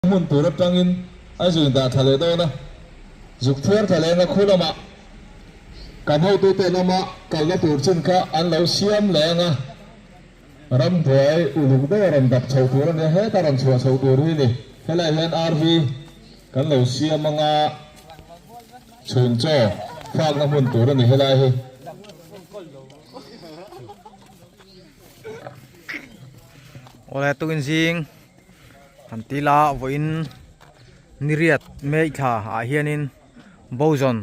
Hmun tur atangin a zui dah tha leh dawn a, zuk thiar tha lehna khu lamah kan hotute lama kalna tur chin kha an lo siam leh ang a, rambuai uluk deuh a rawn dap chho tur a nia, heta rawn chhuah chho tur hi ni. Helaiah hian RV kan lo siam ang a, chhun chaw fakna hmun tur a ni helai hi. Awle tukin zing. Han ti la vawiin niriat May thla ah hianin Bozawn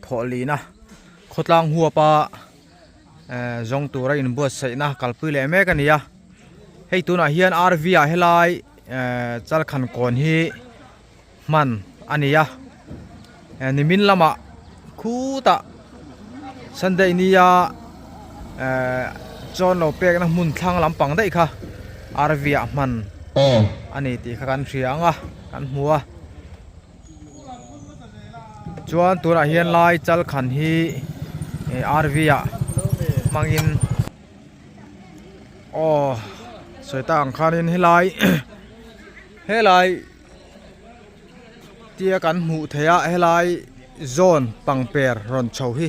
thawh lihna khawtlang huapa eh zawng tura inbuatsaihna kalpui leh mek a ni a hei tunah hian RV ah helai eh chalkhan kawn hi hman a ni a eh nimin lamah khutah Sunday nia eh chawn lo pekna hmun thlang lampang daih kha RV ah hman a ni tih kha kan hria ang a kan hmu a chuan tunah hian lai chal khan hi eh RV ah hmangin aw sawi tak ang khanin helai helai. Tia kan hmuh theih a helai zawn pangper rawn chho hi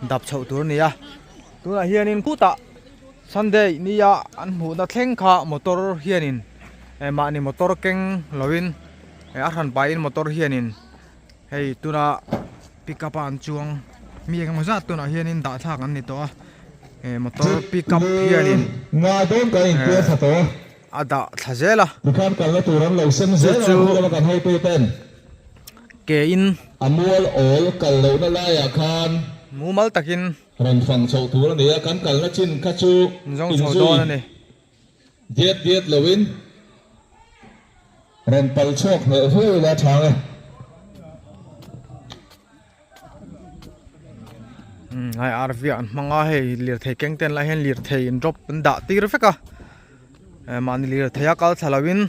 dap chhoh tur a ni a tunah hianin khutah sunday nia an hmuhna thleng kha motor hianin eh mahni motor keng lovin eh a hran pahin motor hianin hei tuna pick up a an chuang mi engemaw zat tunah hianin dah thlak an ni tawh a eh motor pick up hianin eh. A dah thla zel a. Tikhan kalna tur an lo sem zel a, Chu khu lama kan hotu ten ke in. A mual awl kal lohna laiah khan. Mumal takin. Rawn fang chhoh tur a ni a, kan kalna chin kha chu Zawng chho dawn a inzui ni. diat diat loin rawn pal chhuak hneh viau ila chang e. Umm hei RV ah an hmang a hei lirthei keng te an lai hian lirthei in drop an dah tir vek a eh mahni lirthei a kal thla lo in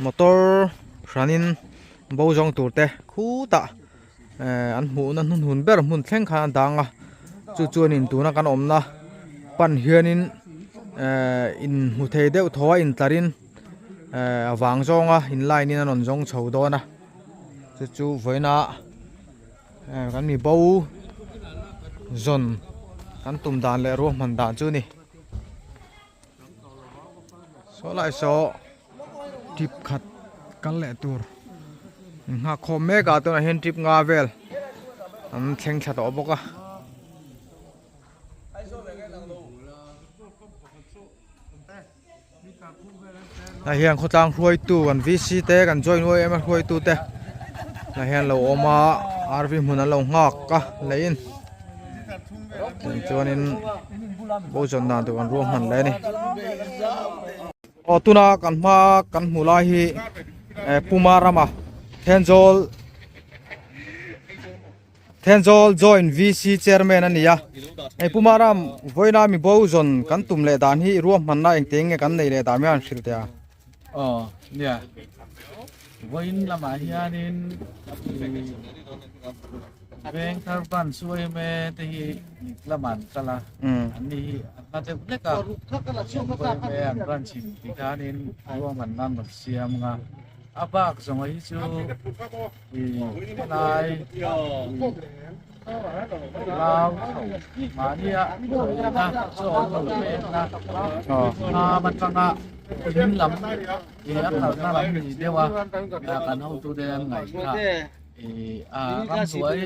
motor hran in bo zawng tur te khutah eh an hmuhna hnuhnun ber hmun thleng khan a dang a chu chuanin tuna kan awmna pan hianin eh inhmu thei deuh thaw a intlar in eh a vang zawnga in line in a rawn zawng chho dawn a. Chu chu vawiina eh kan mi bo zawn kan tum dan leh ruahman dan chu a ni saw lai saw trip khat kal leh tur nghak khawm mek a tunah hian trip nga vel an thleng thla tawh bawk a. Tah hian khawtlang hruaitu kan VC te kan join uai em a hruaitu te tah hian lo awm a RV hmun an lo nghak a leiin chuanin bo zawn dan tur kan ruahman leh a ni aw tuna kan hma kan hmuh lai hi eh Puma rama Thenzawl Thenzawl Joint VC Chairman a ni a, hei Pu Maram vawiina mi bo zawn kan tum leh dan hi ruahmanna engtiang nge kan neih leh dan mai an hrilh teh a? Aw nia, vawiin lamah hianin veng thar branch yma te hi lamah an kal a, an ni hi an hla deuh hlek a, yma an branch in tikhanin ruahmanna an rawn siam ang a, a bak zawng hi chu Helai lau chho mahnia chawlhna chaw an lo pekna thlam atanga in lam ih a kalna lam ni deuh a kan hotute an ngaih kha ih a ramhnuai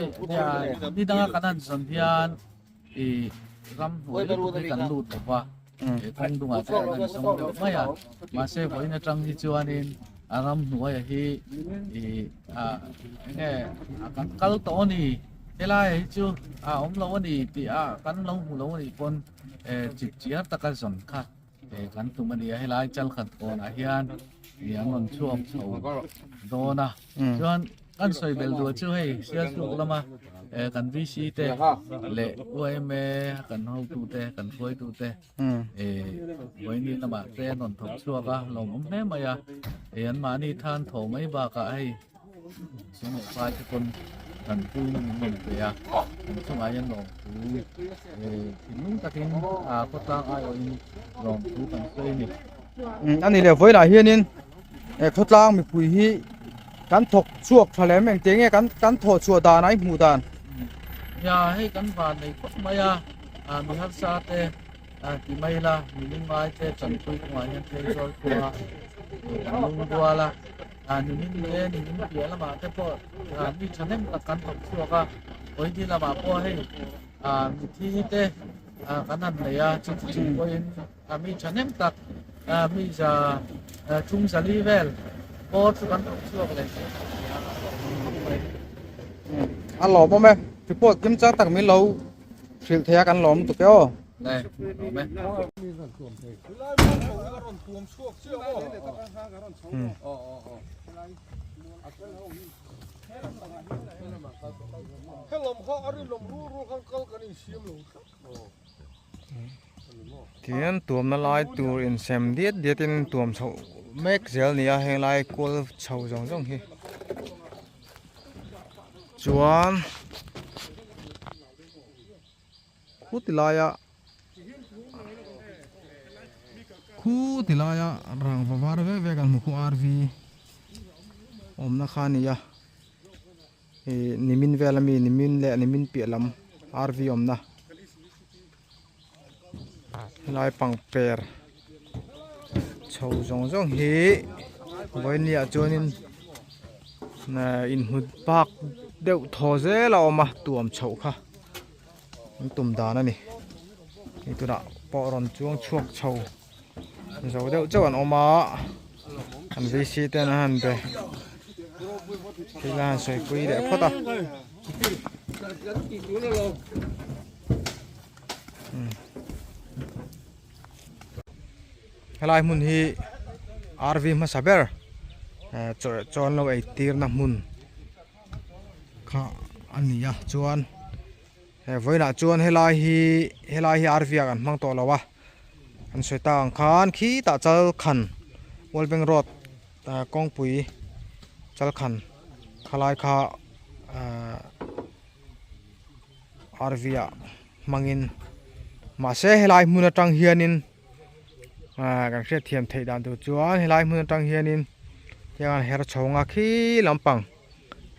ni danga kan han zawn hian ih ramhnuai lutuk hi kan lut lo va kawng dungah te an han zawng deuh mai a mahse vawiin atang hi chuanin a ramhnuai hi ih ah eng nge kan kal tawh a ni helai hi chu a awm lo a ni tih a kan lo hmu lo a nih pawn eh chip chiar taka zawn kha eh kan tum a ni a helai chalkhat kawnah hian ih an rawn chhuak chho dawn a chuan Kan sawi bel duh chu hei Sialsuk lama kan VC te leh YMA kan hotu te kan hruaitu te vawiin lamah te an rawn thawk chhuak a lawmawm hle mai a hei an mahni than thaw mai bakah hei sum leh pai te pawn kan puina min rawn pe a an chungah hian lawmthu thinlung takin khawtlang aiawhin lawmthu kan sawi a ni. A ni leh vawiinah hianin. Khawtlang mipui hi kan thawk chhuak tha lem engtiang nge kan kan thawh chhuah dan a i hmuh dan. Nia hei kan van nei khawp mai a, mi harsa te ti mai ila mi lungngai te tanpui kawngah hian Pheizawl khua kan lungrual a, nimin leh nimin piah lamah te pawh mi thahnem tak kan thawk chhuak a, Pawidi lamah pawh hei mithi te kan han nei a, chuti chung pawhin mi thahnem tak mi za thum zali vel bawr chu kan thawk chhuak leh tih a lawmawm mai. A lawmawm e, report kim chang tak min lo hrilh thei a kan lawm lutuk e aw. Nge, lawm e. Tihian tuamna lai tur insem diat diat in tuam chhoh mek zel a ni a heng lai kual chho zawng zawng hi chuan khu ti laia khu ti laia rangva var vek vek an hmu khu RV awmna kha a ni a. Ih nimin vel ami nimin leh nimin piah lam RV awmna helai pangper chho zawng zawng hi vawinia chuanin ehh inhmut bak deuh thaw zel a awm a tuam chhoh kha an tum dan a ni hei tunah pawh rawn chuang chhuak chho zo deuh chauh an awm a an VC ten an han be thil a han sawi pui leh phawt a helai hmun hi RV hmasa ber chaw an lo ei tir na hmun kha a ni a chuan he vawiinah chuan helai hi helai hi RV ah kan hmang tawh lo a. An sawi tak ang khan khitah chalkhan World Bank Road kawngpui chalkhan khalai kha ahh RV ah hmangin mahse helai hmun atang hianin ahh kan hriatthiam theih dan tur chuan helai hmun atang hianin tiang an her chho nga khi lampang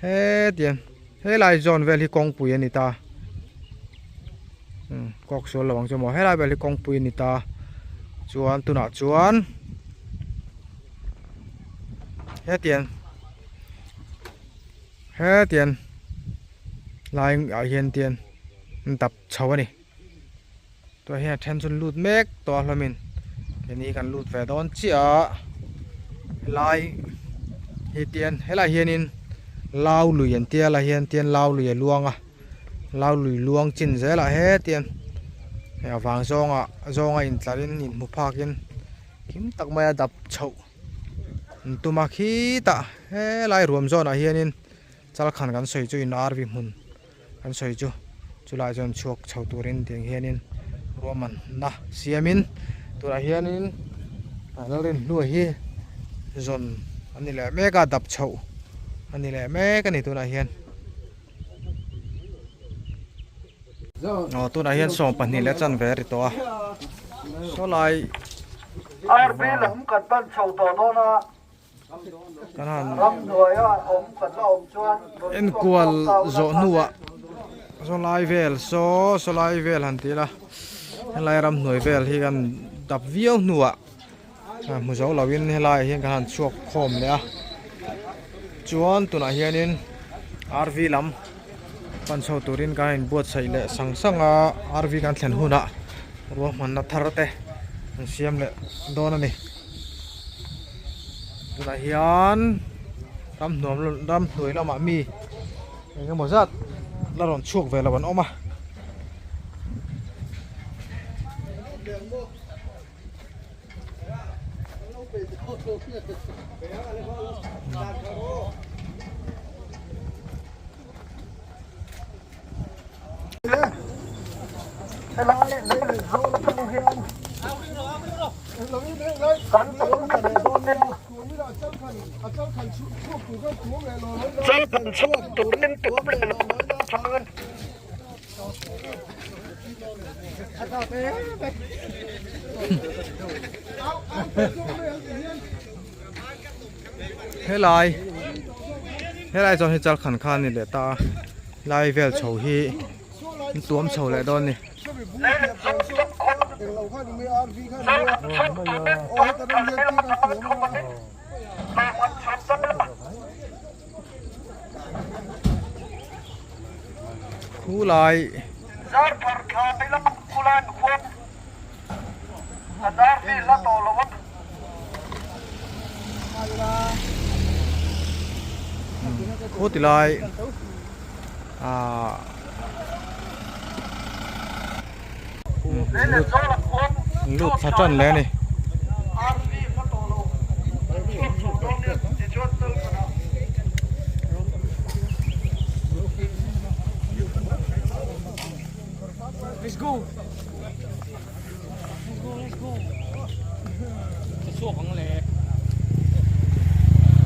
hetiang helai zawn vel hi kawngpui a ni ta umm kawk sual lo ang chu maw helai vel hi kawngpui a ni ta chuan tunah chuan hetiang hetiang lai ah hian tian an dap chho a ni tunah hian a then chu an lut mek tawh a hlawmin keini kan lut ve dawn chiah a helai hi tian helaiah hianin lau lui an tia lai hian tian lau lui a luang a lau lui luang chin zelah hetian hei a vang zawngah zawnga intlarin inhmu phakin kim tak maia dap chhoh an tum a khitah helai ruam zawnah hianin chalkhan kan sawi chu in RV hmun. Kan sawi chu chulai chuan chhuak chho turin tiang hianin ruahmanna siamin tunah hianin Lalrinhlua hi zawn a ni leh mek a dap chhoh a ni leh mek a ni tunah hian aw tunah hian 12 leh chanve a ri tawh a sawlai Kan han enkual zawh hnuah sawlai vel saw sawlai vel han ti ila helai ramhnuai vel hi kan dap viau hnuah hmu zo loin helaiah hian kan han chhuak khawm leh a chuan tunah hianin RV lam pan chho turin kan inbuatsaih leh sang sang a RV kan thlen hunah ruahmanna thar te an siam leh dawn a ni. Tunah hian ramhnuam ramhnuai lamah mi eng emaw zat la rawn chhuak ve lo an awm a. Helai helai chuan hi chalkhan kha a ni leh ta a lai vel chho hi an tuam chho leh dawn a ni. Khulai Khu ti lai ah lut thla tan leh a ni.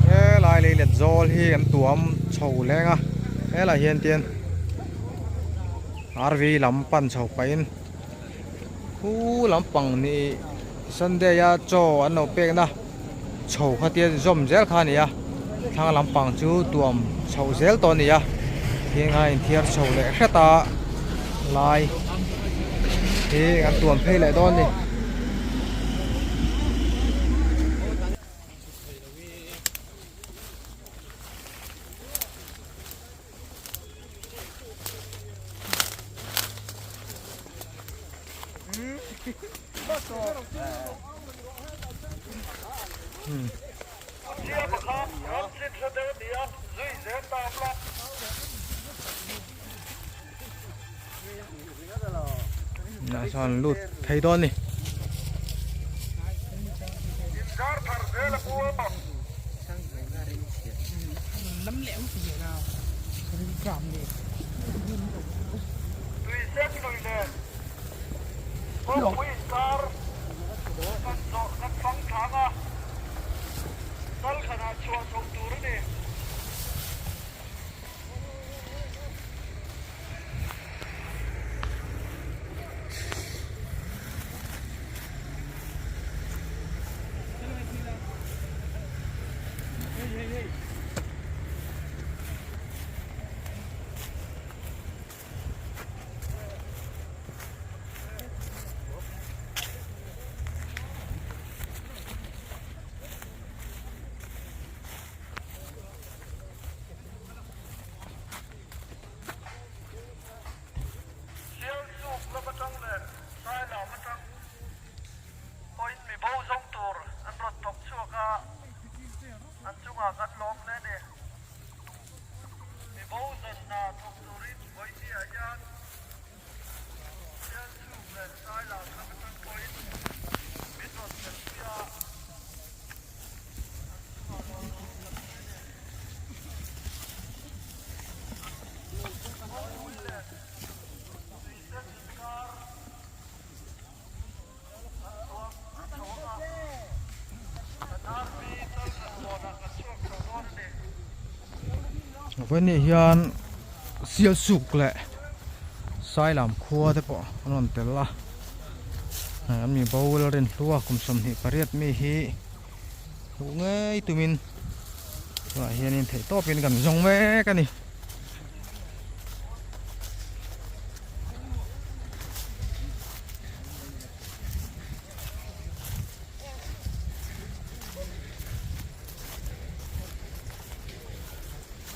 Helai lei let zawl hi an tuam chho leng a helai hian tian RV lam pan chho pahin khu lampang ni Sunday a chaw an lo pek na chho kha tia zawm zel kha a ni a thlang lampang chu tuam chhoh zel tawh a ni a heng a inthiar chho leh hret a lai hi an tuam phei leh dawn a ni. Nah sawn lut phei dawn ni. Vawiin hian Sialsuk leh Sailam khua te pawh an rawn tel a an mi bo Lalrinhlua kum 28 mi hi hmuh ngei tumin tunah hianin theihtawpin kan zawng mek a ni.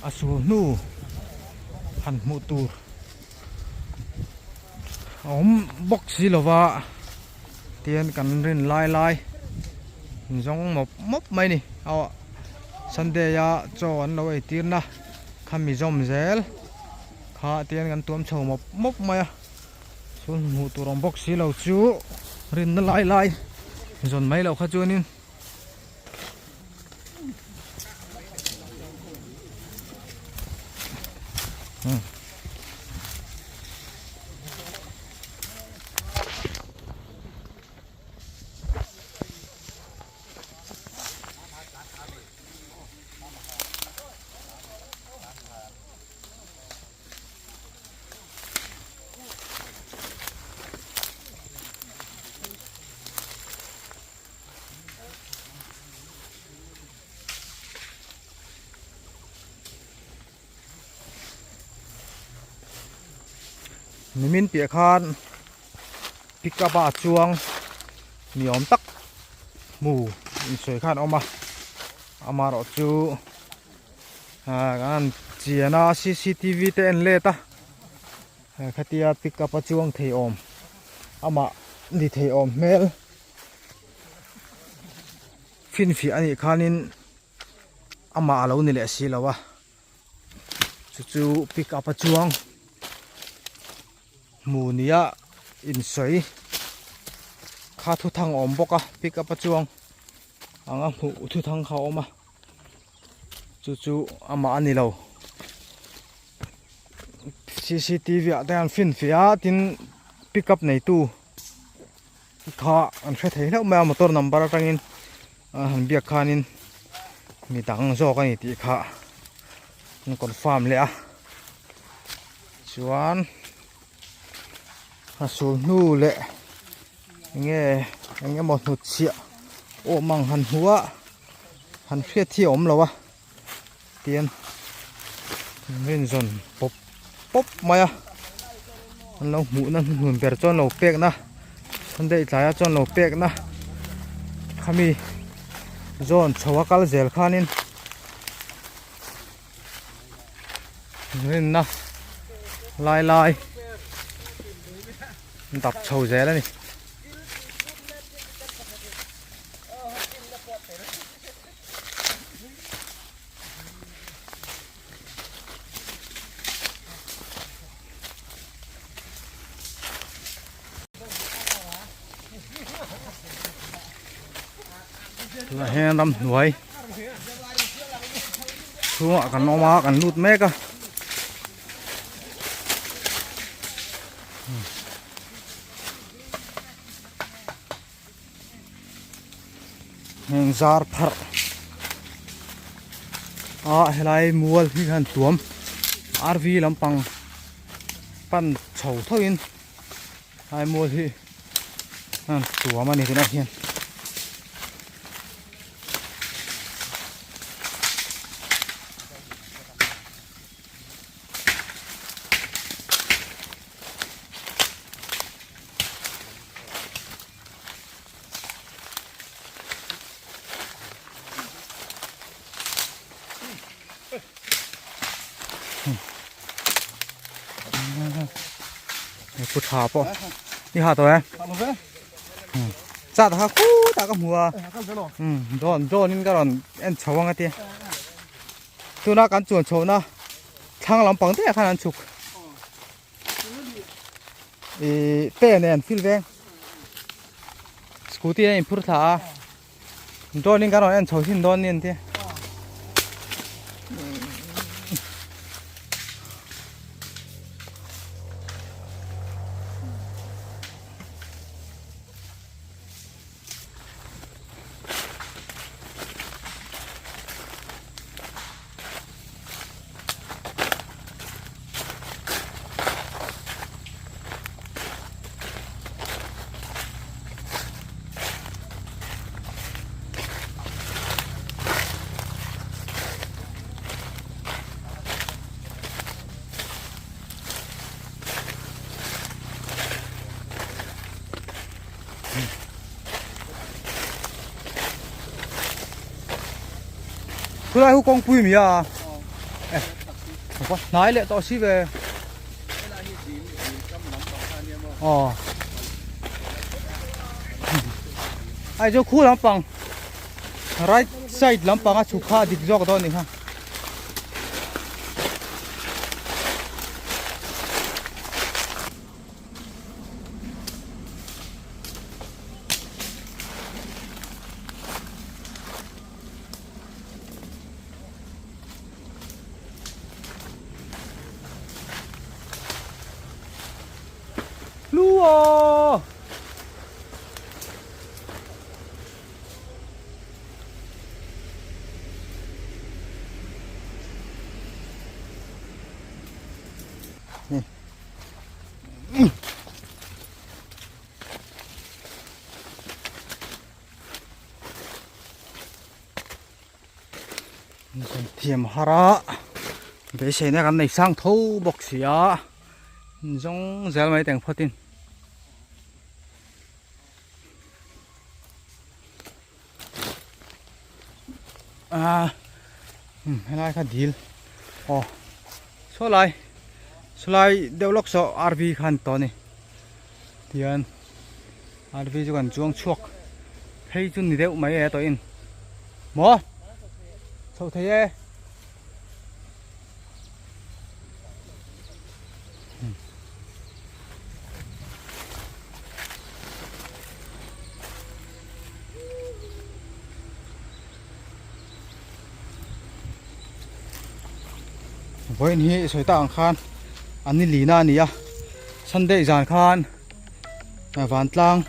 A sul hnu han hmuh tur a awm bawk si lova tian kan rin lai lai zawng mawp mawp mai a ni aw Sunday a chaw an lo eitir na kha mi zawm zel kha tian kan tuam chho mawp mawp mai a. Chhun hmuh tur awm bawk si lo chu rinna lai lai zawn mai loh kha chuanin Nimin piah khan pick up ah a chuang ni awm tak hmu insawi khan a awm a amaherawh chu ah kan han chian a cctv te en let a khatia pick up a chuang thei awm amah ni thei awm hmel finfiah anih khanin amah alo ni leh silo a. Chu chu pick up a chuang hmu nia insawi kha thuthang a awm bawk a pick up a chuang anga hmuh thuthang kha a awm a chu chu amah a ni lo cctv ah te hian finfiah a tin pick up neitu kha an hre thei hlauh mai a motor number atangin an han biak khanin mi dang zawk a ni tih kha an confirm leh a chuan a sul hnu leh enge eng emaw hnutchhiah awm ang han hmu a han hriat hi a awm lo a tian rinzawn pawp pawp mai a an lo hmuhna hnuhnun ber chuan lo pekna sunday tlaiah chuan lo pekna khami zawn chho a kal zel khanin rinna lai lai dap chho zel a ni. Tunah hian ramhnuai chhungah kan awm a kan lut mek a. Heng zar pharh a helai mual hi khan tuam rv lampang pan chho tho in helai mual hi an tuam a ni tunah hian. Pu tha pawh i ha tawh e chat ha khu tak ka hmu a dawn dawn in ka rawn en chho ang a tia tuna kan chuan chho na thlang lampang te ah khan an chhuk ih te nen thil veng scooty a inphur thla a drone in kan rawn en chho thin dawn ni an tia. Khulai hu kawngpui mi a hnai leh tawh si ve aw ai chu khu lampang right side lampang a chhuk kha a dik zawk dawn a ni kha. Luo! Thiam har a beiseina kan nei sang tho bawk si a. Zawng zel mai teng phawtin. A helai kha dil aw saw lai saw lai deuh lawk saw RV kha an tawh a ni tihian RV chu kan chuang chhuak phei chu ni deuh mai e tawh in maw chho thei e. Vawiin hi sawi tak ang khan an ni lina a ni a Sunday zan khan vantlang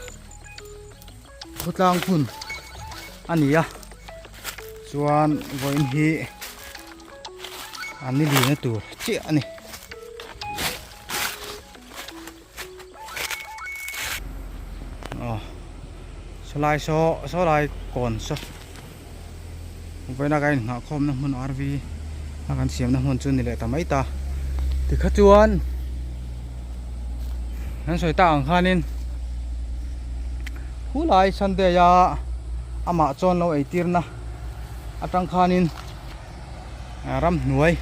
khawtlang hun a ni a chuan vawiin hi an ni lina tur chiah a ni. Aw sawlai saw sawlai kawn saw vawiina ka inhnah khawmna hmun RV a kan siamna hmun chu ni leh ta mai ta tikha chuan kan sawi tak ang khanin khulai Sunday a amah chuan lo eitirna atang khanin ramhnuai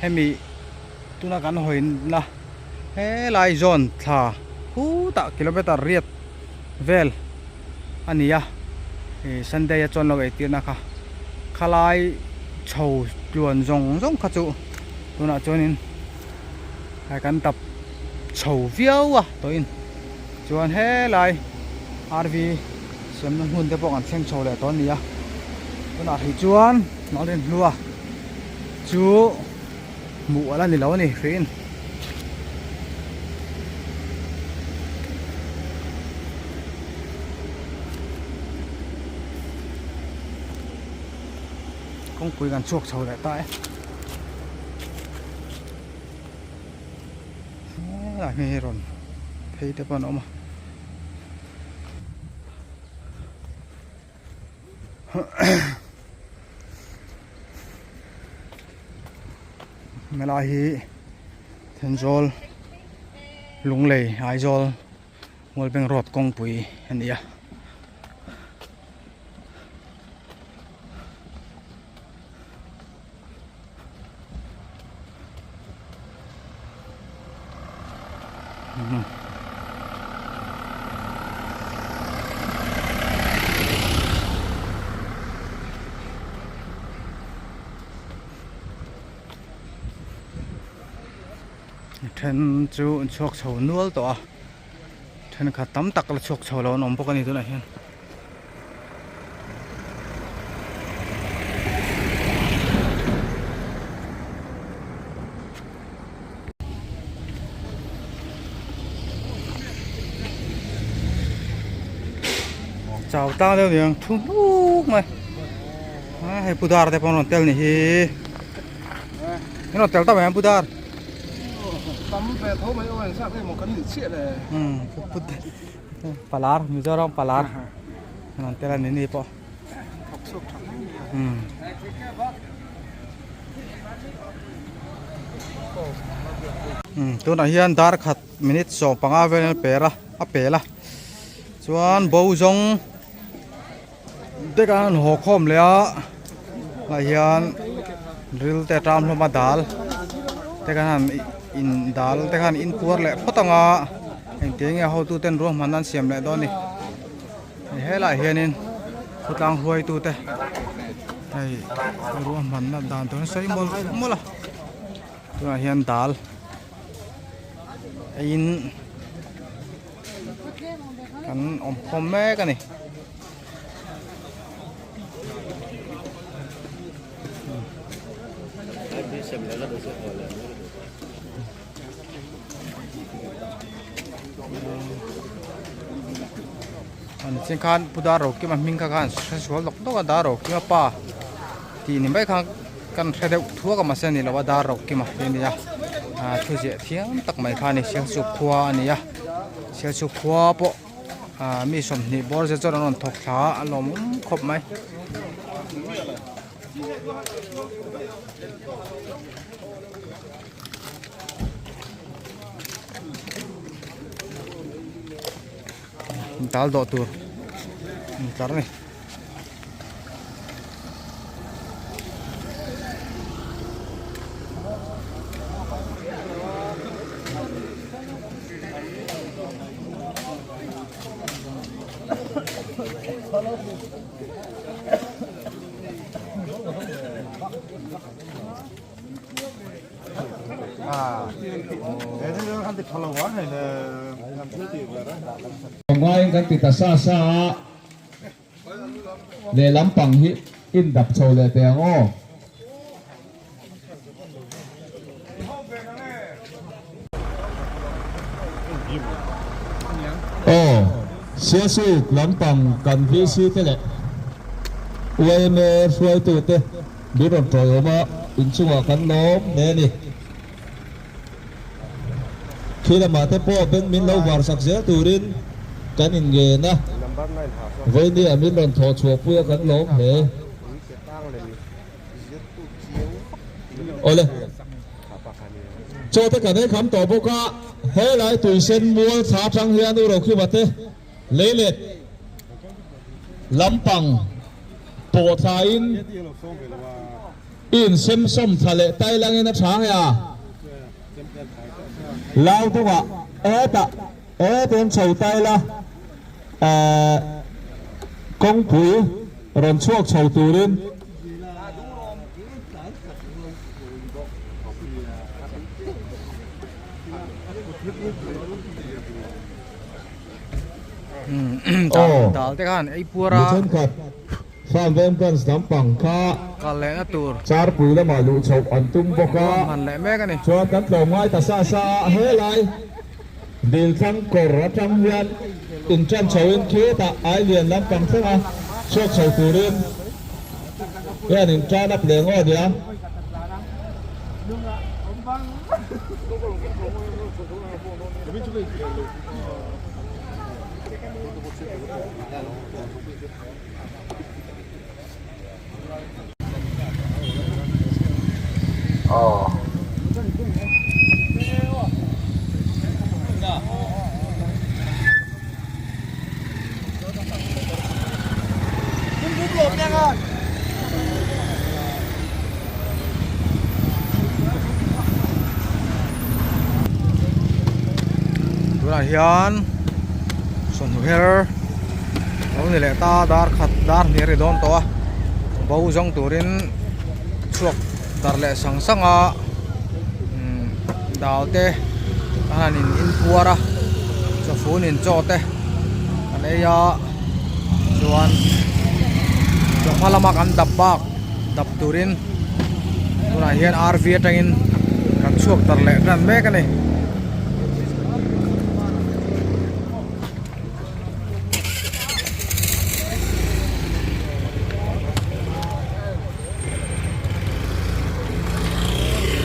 hemi tuna kan hawina helai zawn thla khutah kilometer riat vel a ni a ih Sunday a chuan lo eitirna kha khalai chho tluan zawng zawng kha chu tunah chuanin ai kan tap chho viau a tawhin chuan helai RV siamna hmun te pawh kan thleng chho leh tawh a ni a tunah hrih chuan Lalrinhlua chu. Hmuh ala ni lo a ni hriin. Kawngpui kan chhuak chho leh ta e. Helai hming hi rawn phei te pawh an awm a. Helai hi Thenzawl Lunglei Aizawl Mualbeng road kawngpui a ni a. Then chu an chhuak chho nual tawh a thenkhat tam tak la chhuak chho lo an awm bawk a ni tunah hian. Chau tlang deuh niang thu hnuk mai a hei pu dar te pawh an rawn tel ni hi an rawn tel ta mai ang pu dar tam ve tho mai aw engzat nge maw kan in chhiah le pu palar Mizoram palar an rawn tel a ni ni pawh Tunah hian dar khat minute 15 vel a per a a pel a chuan bo zawng te khan an haw khawm leh a ah hian ril te a ṭam hlawm a dal te khan an in dal te khan in puar leh phawt ang a engtiang nge hotu ten ruahmanna an siam leh dawn a ni. Helaiah hianin khawtlang hruaitute hei ruahmanna dan tur an sawi mawlh mawlh a tunah hian dal eiin kan awm khawm mek a ni. An chian khan Pu Darrokima hming kha khan hre sual dawk dawk a Darrokima pa tih ni mai khan kan hre deuh thuak a mahse a ni lo a Darrokima tih a ni a ah thu ziah thiam tak mai kha a ni Sialsuk khua a ni a Sialsuk khua pawh ah mi 20 bawr zet chuan an rawn thawk thla a a lawmawm khawp mai. Dal dawh tur intlar a ni. Ngaiin kan ti ta sa sa a, lehlam pang hi in dap chho leh teh ang aw. Aw, Siasuk lampang kan VC te leh yma hruaitute min rawn tawiawm a, inchungah kan lawm hle a ni. Khi lamah te pawh beng min lo var sak zel turin kan inngen a, vawinia min rawn thawh chhuahpui a kan lawm hle. Awle. Chaw te kan ei kham tawh bawk a, helai tuisen mual thla atang hian U Rokhima te leilet lampang pawh thlain i insemsawm thla leh tailangin a tha nge a, lau dungah hetah hetin chho taila eh kawngpui rawn chhuak chho turin. Dal te khan ei puar a. Mi thenkhat farm veng branch lampang kha kal leh na tur Charpui lamah luh chhoh an tum bawk a. Man leh mek a ni. Chuan kan tlawm ngai ta sa sa a, helai Dilthlang kawr atang hian intan chhoin khitah Ailian lampang thlenga chhuak chho turin hian in tan up leh ngawt nia. Tunah hian sawmhnu her lo ni leh ta dar khat dar hnih a ri dawn tawh a bo zawng turin chhuak darh leh sang sang a umm dal te a han in inpuar a chawfun in chaw te an ei a chuan chawhma lama kan dap bak dap turin tunah hian RV atangin kan chhuak darh leh tan mek a ni.